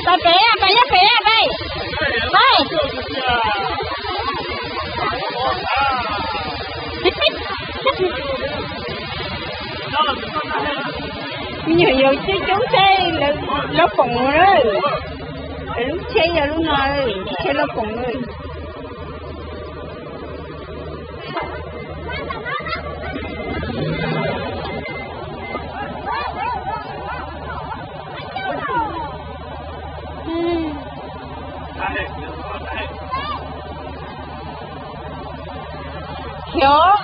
Pais pem, pais nyob pem, pais. Pais. Me nyuam yaus coob coob thiab, lawv loj poom na. Lub tsheb yog lub no, tsheb loj poom na. Khiav.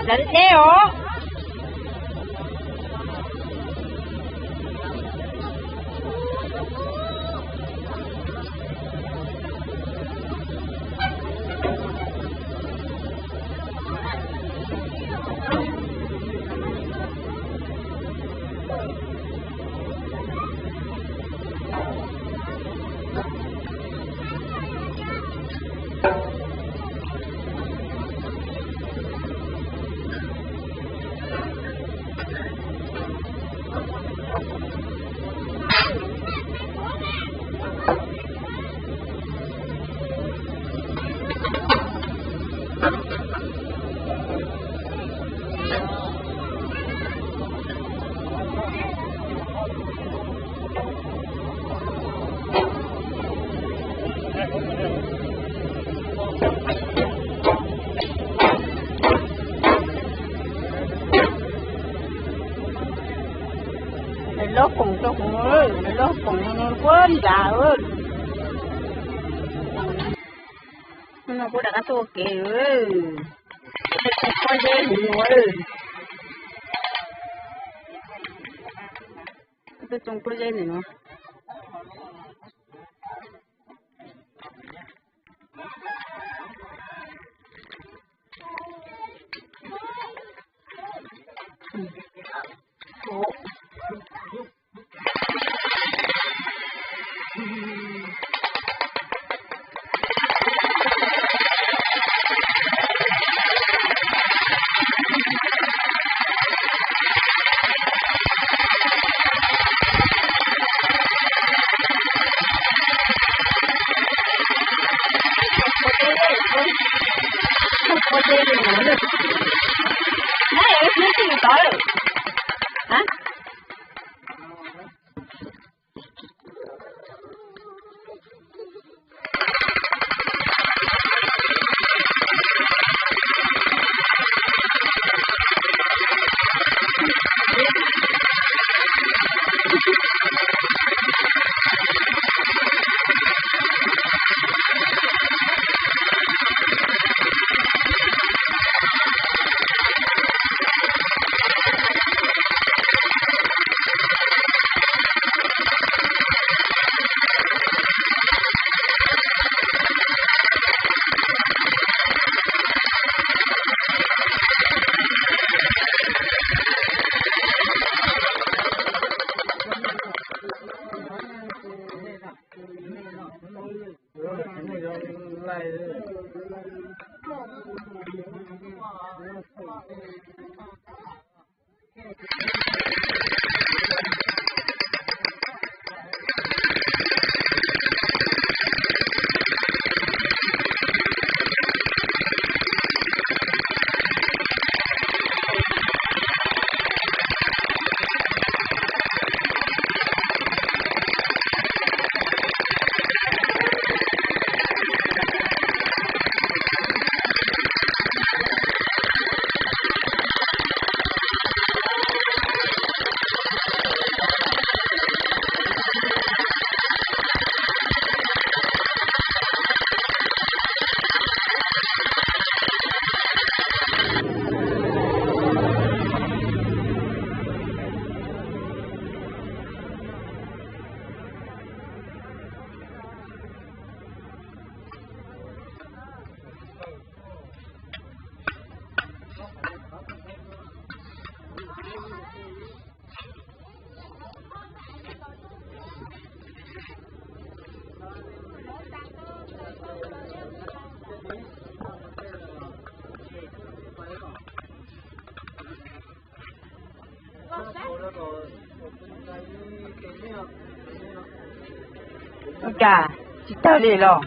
Lawv deb os. Loj poom rau hauv, loj poom no kuj nrad. No kuj rov qab tuaj ua ke. Pob zeb no, tuaj tsoo pob zeb no. Ua cas tsis tawg li los?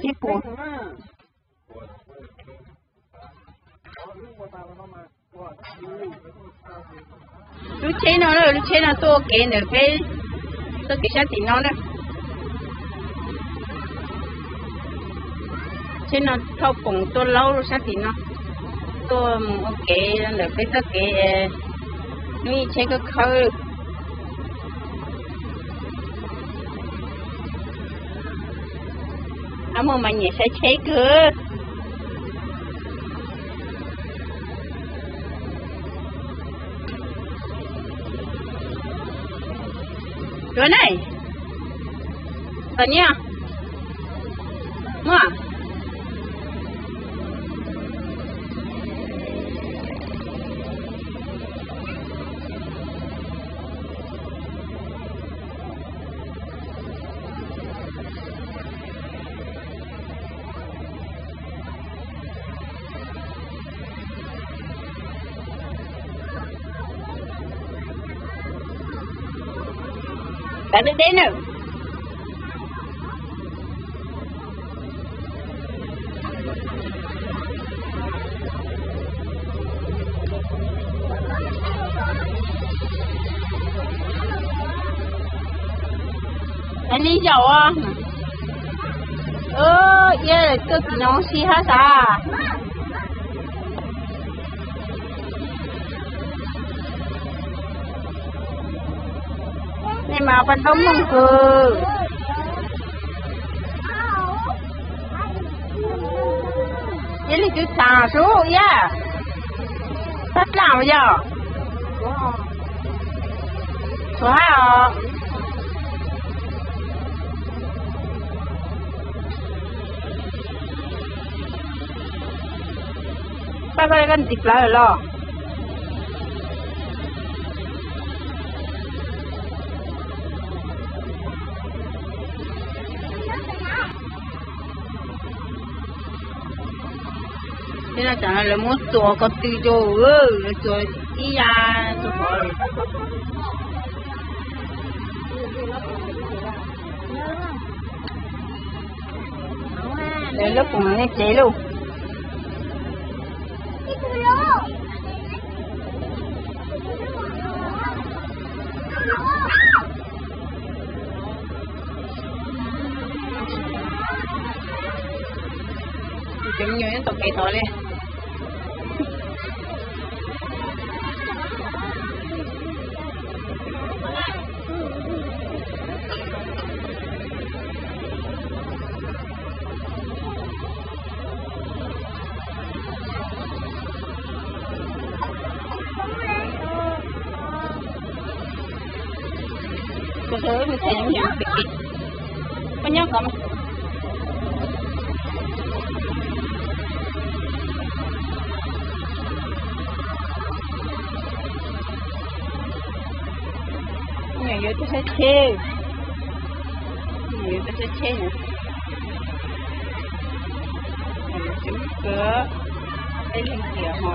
Ib puas. Lub tsheb no, lub tsheb no tuaj ua ke ntawm peb txoj kev sab tim no na. Tsheb no thauj poom tuaj laub sab tim no, tuaj mus ua ke ntawm peb txoj kev, hnub ib tsheb khawb khawb. Ab, muaj mas nyiam saib tsheb kawg. Tuav ne, tom nyiaj muaj. Kav deb deb na. Li zaum, iab tuaj tim no si hab xav. Nej mas paj taub mooj kawg. Ib leeg twb txhav sub iab. Tab dlaab yog. Txhua hab os. Paj koj ntxiv plawv los. Tej no tas lawv muab txuas ko tw rau, lawv txuas ib yam txuas pov. Lawv lub koom nej tsev lauj. Cov me nyuam nyob tom kev tod li. Tus tus mus txhais yoov yim pem kev, koj nyob qhov mas. Yuav tuaj saib tsheb, yuav tuaj saib tsheb na. Tsis kawg, peb leeg tiag ho.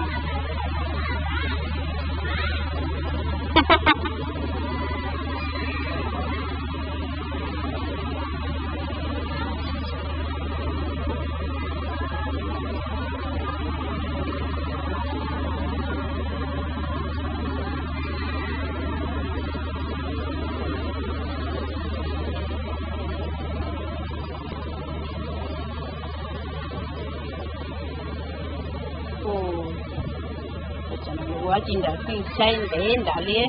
Ua tsis nrad twb saib ntev nrad li.